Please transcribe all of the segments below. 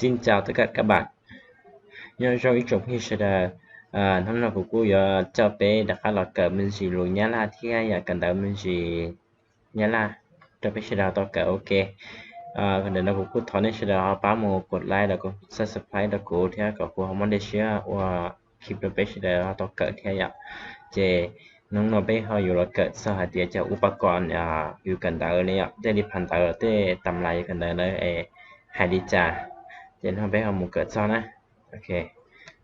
Xin chào tất cả các bạn. Nyob zoo ib tsoom phooj ywg sawv daws. Hnub no kuv kuj yuav coj peb rov qab los kawm me ntsis lus Nyab Laj thiab yam kawm ntawv me ntsis Nyab Laj rau peb sawv daws tau kawm ua ke. Ntawm no kuv kuj thov nej sawv daws ho pab mus kos like los kos subscribe rau kuv thiab kom kuv ho muaj dej siab ua clip rau peb sawv daws ho tau kawm thiab yom. Ces hnub no peb ho yuav los kawm txog hais tias cov upas kom yus kawm ntawv ne yom, tej li phau ntawv tej tam las yus kawm ntawv ntawd hais li cas. Ces hnub no peb ho mus kawm txog na.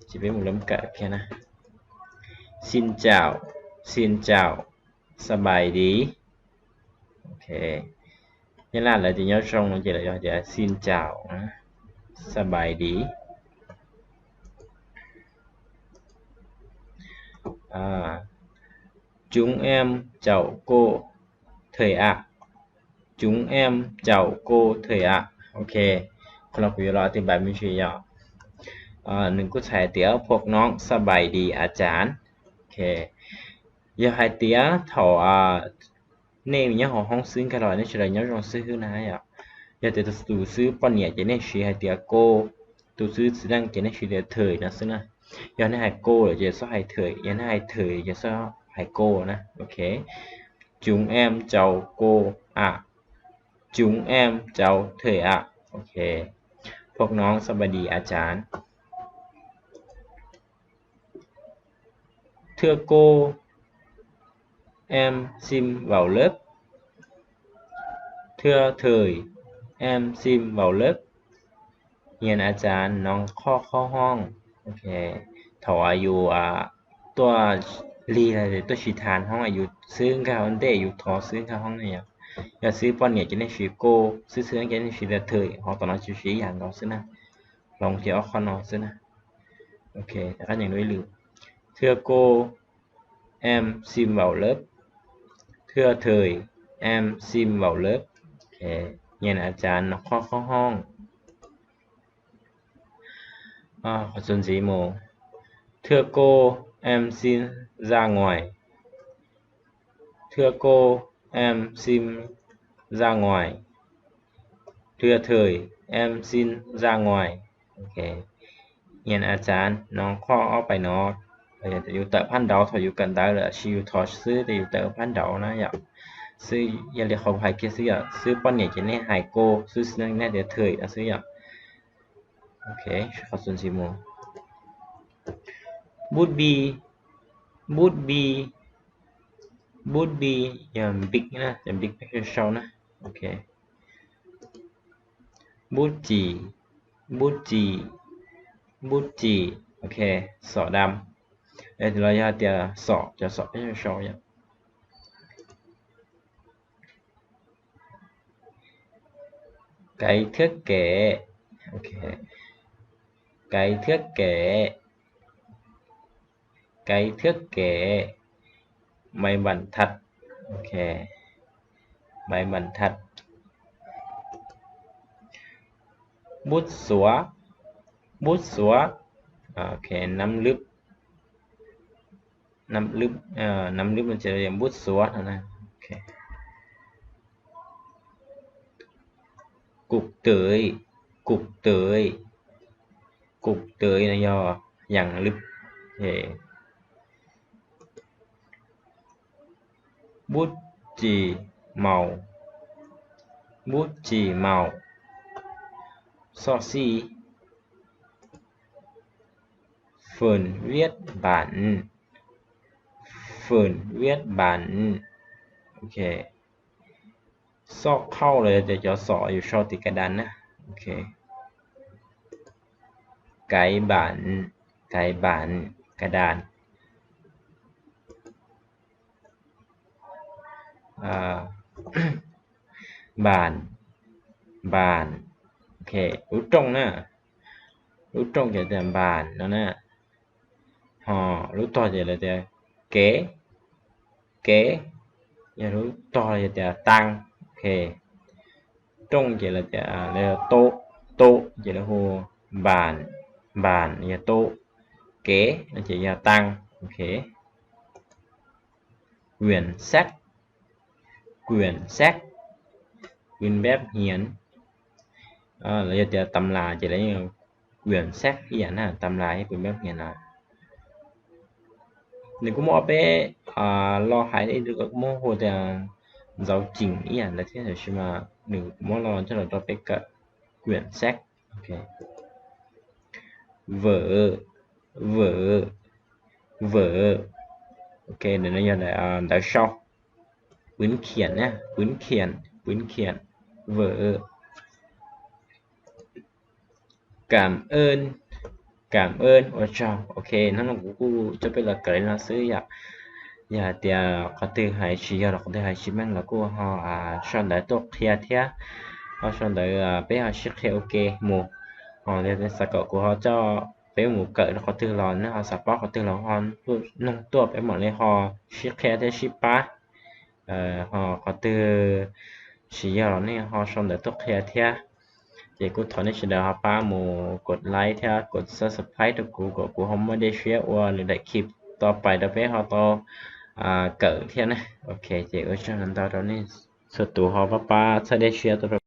Ces peb mus lawm kawm kiag na. Xin chào, xin chào, สบายดี. Nyab Laj lawv tias nyob zoo no ces lawv yuav tias xin chào, สบายดี. Chúng em chào cô thầy ạ. Chúng em chào cô thầy ạ. Ok, qhov no kuv yuav los อธิบาย me ntsis yom. Nws kuj txhais tias พวกน้องสบายดีอาจารย์. Ok, yog hais tias thaum nej nyob hauv hoob xwb nkag los nej sawv daws nyob zoo xwb hwb na yom. Yog tias tus xwb poj niam ces nej siv hais tias cô, tus xwb txiv neej ces nej siv tias thầy no xwb na. Yog nej hais cô lawm ces txhob hais thầy, yog nej hais thầy ces txhob hais cô na. Ok, chúng em chào cô ạ. Chúng em chào thầy ạ. Ok, พวกน้องสบายดีอาจารย์. Thưa cô, em xin vào lớp. Thưa thầy, em xin vào lớp. Nyiam อาจารย์, nov qhov qhov hoob. Thaum yus tuaj lig tuaj sis tham hoob yus xwb nkag ua ntej yus thov xwb nkag hoob ne yom. Yog xwb poj niam ces nej siv cô, xwb xwb ces nej siv tias thầy, ho tom no tsis siv ib yam nkaus xwb na. Hloov ces ob qhov no xwb na. Ok, rov qab nyeem dua ib lwm. Thưa cô, em xin vào lớp. Thưa thầy, em xin vào lớp. Nyiam อาจารย์, nov qhov qhov hoob. Qhov txuas ntxiv mus. Thưa cô, em xin ra ngoài. Thưa cô, em xin ra ngoài. Thưa thầy, em xin ra ngoài. Nyiam อาจารย์, nov qhov ob peb no. Yus tawm phab nraud thaum yus kawm ntawv lawm sis yus thov xwb ces yus tawm phab nraud na yom. Xwb yog li qhov kuv hais kiag xwb yom, xwb poj niam ces nej hais cô, xwb xwb nej tias thầy no xwb yom. Ok, qhov txuas ntxiv mus. Bút bi, bút bi, bút bi yog npiv na, yog npiv peb sau na. Ok. Bút chì, bút chì, bút chì. Ok, sổ đậm. Los yog tias sổ, cov sổ peb sau yom. Cái thước kẻ. Ok. Cái thước kẻ. Cái thước kẻ. Máy bắn thật. Ok. Máy bắn thật. Bút xóa. Bút xóa. Ok, nắm lưp. Nắm lưp, nắm lưp no ces là bút xóa no na. Ok. Cục tưới, cục tưới. Cục tưới no yog yam lưp. Ok. Bút chì màu. Bút chì màu. Xót xi. Phần viết bản. Phần viết bản. Ok. Xót khau los yog tias cov xom yus sau tim cái đàn na. Ok. Cái bản, cái bản, cái đàn. Bàn, bàn. Ok, lub rooj na. Lub rooj ces tias bàn no na. Ho lub tog ces lawv tias kev, kev. Yog lub tog ces tias tăng. Ok. Rooj ces lawv tias, lawv yog tôv, tôv ces lawv hu bàn, bàn yog tôv, kev no ces yog tăng. Ok. Quyển sách, quyển sách, quyển bếp hiền. Los yog tias tam las ces lawv yeej quyển sách ib yam na, tam las ib quyển bab hiền no. Nws kuj muaj ob peb lo hais, kuj muab hu tias ntaus cim ib yam ntawd thiab, tab sis mas nws muab lo coj los rau peb kawm quyển sách. Vở, vở, vở. Ok, ntawm no yog ntawv sau. Quyển khiển na, quyển khiển, quyển khiển, vở. Cảm ơn, cảm ơn, ua tsaug. Ok, hnub no kuv kuj coj peb los kawm li no xwb yom. Yog hais tias qhov twg hais tsis yog los qhov twg hais tsis meej los kuj ho sau ntawv tuaj qhia thiab, ho sau ntawv peb ho sib qhia ua ke mus. Ho xav kom kuv ho coj peb mus kawm rau qhov twg los nej ho xav paub qhov twg los ho nug tuaj, peb mam li ho sib qhia thiab sib pab. Ho qhov twg tsis yog los nej ho sau ntawv tuaj qhia thiab. Ces kuj thov nej sawv daws ho pab mus kov like thiab kov subscribe rau kuv kom kuv ho muaj dej siab ua lwm daim clip tau pais rau peb ho tau kawm thiab na. Ok, ces ua tsaug ntau rau nej txhua tus ho pab pab txhawb dej siab tuaj rau